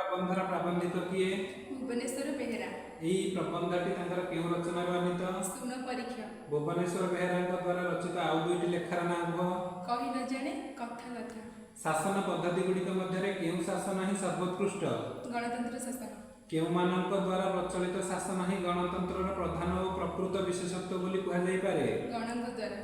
ପ୍ରବନ୍ଧର ପ୍ରାବନ୍ଧିକ କିଏ? ଭୁବନେଶ୍ୱର ବେହେରା। ଏହି ପ୍ରବନ୍ଧଟି ତାଙ୍କର କେଉଁ ରଚନାରୁ ଆନୀତ? ଶୂନ ପରୀକ୍ଷ। ଭୁବନେଶ୍ୱର ବେହେରାଙ୍କ ଦ୍ୱାରା ରଚିତ ଆଉ ଦୁଇଟି ଲେଖାର ନାଁ କୁହ। କହି ନ ଜାଣେ କଥା କଥା। ଶାସନ ପଦ୍ଧତିଗୁଡ଼ିକ ମଧ୍ୟରେ କେଉଁ ଶାସନ ହିଁ ସର୍ବୋତ୍କୃଷ୍ଟ? ଗଣତନ୍ତ୍ର ଶାସନ। କେଉଁମାନଙ୍କ ଦ୍ୱାରା ପ୍ରଚଳିତ ଶାସନ ହିଁ ଗଣତନ୍ତ୍ରର ପ୍ରଧାନ ଓ ପ୍ରକୃତ ବିଶେଷତ୍ୱ ବୋଲି କୁହାଯାଇପାରେ? ଗଣଙ୍କ ଦ୍ୱାରା।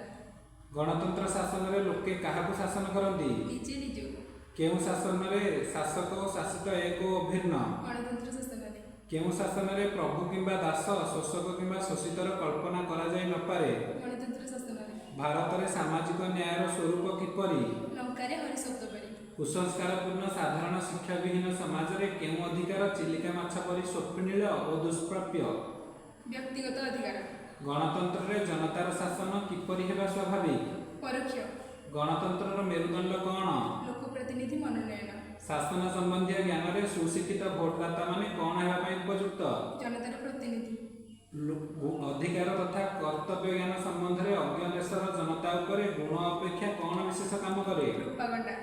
ଗଣତନ୍ତ୍ର ଶାସନରେ ଲୋକେ କାହାକୁ ଶାସନ କରନ୍ତି? ନିଜେ ନିଜକୁ। କେଉଁ ଶାସନରେ ଶାସକ ଓ ଶାସିତ ଏକ ଓ ଅଭିନ୍ନ? ଗଣତନ୍ତ୍ର ଶାସନରେ। କେଉଁ ଶାସନରେ ପ୍ରଭୁ କିମ୍ବା ଦାସ, ଶୋଷକ କିମ୍ବା ଶୋଷିତର କଳ୍ପନା କରାଯାଇ ନପାରେ? ଗଣତନ୍ତ୍ର ଶାସନରେ। ଭାରତରେ ସାମାଜିକ ନ୍ୟାୟର ସ୍ୱରୂପ କିପରି? ଲଙ୍କାରେ ହରିଶବ୍ଦ ପରି। କୁସଂସ୍କାରପୂର୍ଣ୍ଣ ସାଧାରଣ ଶିକ୍ଷାବିହୀନ ସମାଜରେ କେଉଁ ଅଧିକାର ଚିଲିକା ମାଛ ପରି ସ୍ୱପ୍ନିଳ ଓ ଦୁଷ୍ପ୍ରାପ୍ୟ? ବ୍ୟକ୍ତିଗତ ଅଧିକାର। ଗଣତନ୍ତ୍ରରେ ଜନତାର ଶାସନ କିପରି ହେବା ସ୍ୱାଭାବିକ? ପରୋକ୍ଷ। ଗଣତନ୍ତ୍ରର ମେରୁଦଣ୍ଡ କ'ଣ? ଲୋକପ୍ରତିନିଧି ମନୋନୟନ। ଶାସନ ସମ୍ବନ୍ଧୀୟ ଜ୍ଞାନରେ ସୁଶିକ୍ଷିତ ଭୋଟଦାତାମାନେ କ'ଣ ହେବା ପାଇଁ ଉପଯୁକ୍ତ? ଜନତାର ପ୍ରତିନିଧି। ଅଧିକାର ତଥା କର୍ତ୍ତବ୍ୟ ଜ୍ଞାନ ସମ୍ବନ୍ଧରେ ଅଜ୍ଞ ଦେଶର ଜନତା ଉପରେ ଗୁଣ ଅପେକ୍ଷା କ'ଣ ବିଶେଷ କାମ କରେ? ପ୍ରୋପାଗଣ୍ଡା।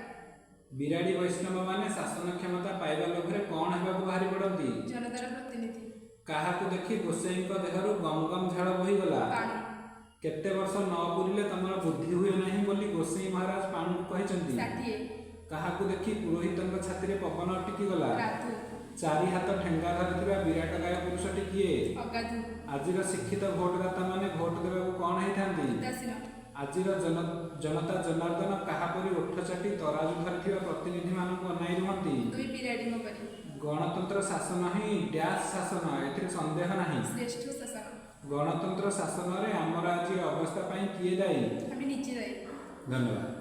ବିରାଡ଼ି ବୈଷ୍ଣବମାନେ ଶାସନ କ୍ଷମତା ପାଇବା ଲୋଭରେ କ'ଣ ହେବାକୁ ବାହାରି ପଡ଼ନ୍ତି? ଜନତାର ପ୍ରତିନିଧି। କାହାକୁ ଦେଖି ଗୋସେଇଁଙ୍କ ଦେହରୁ ଗମ ଗମ ଝାଳ ବୋହିଗଲା? ପାଣୁ। କେତେ ବର୍ଷ ନ ପୂରିଲେ ତମର ବୁଦ୍ଧି ହୁଏ ନାହିଁ ବୋଲି ଗୋସେଇଁ ମହାରାଜ ପାଣୁଙ୍କୁ କହିଛନ୍ତି? 60। କାହାକୁ ଦେଖି ପୁରୋହିତଙ୍କ ଛାତିରେ ପବନ ଅଟକିଗଲା? ରାଧୁ। ଚାରି ହାତ ଠେଙ୍ଗା ଧରିଥିବା ବିରାଟକାୟ ପୁରୁଷଟି କିଏ? ଅଗାଧୁ। ଆଜିର ଶିକ୍ଷିତ ଭୋଟଦାତାମାନେ ଭୋଟ ଦେବାକୁ କ'ଣ ହେଇଥାନ୍ତି? ଉଦାସୀନ। ଆଜିର ଜନତା ଜନାର୍ଦ୍ଦନ କାହାପରି ଓଠ ଚାଟି ତରାଜୁ ଧରିଥିବା ପ୍ରତିନିଧିମାନଙ୍କୁ ଅନାଇ ରୁହନ୍ତି? ଦୁଇ ବିରାଡ଼ିଙ୍କ ପରି। ଗଣତନ୍ତ୍ର ଶାସନ ହିଁ ଡ୍ୟାସ୍ ଶାସନ, ଏଥିରେ ସନ୍ଦେହ ନାହିଁ। ଶ୍ରେଷ୍ଠ ଶାସନ। ଗଣତନ୍ତ୍ର ଶାସନରେ ଆମର ଆଜି ଏ ଅବସ୍ଥା ପାଇଁ କିଏ ଦାୟୀ? ଆମେ ନିଜେ ଦାୟୀ। ଧନ୍ୟବାଦ।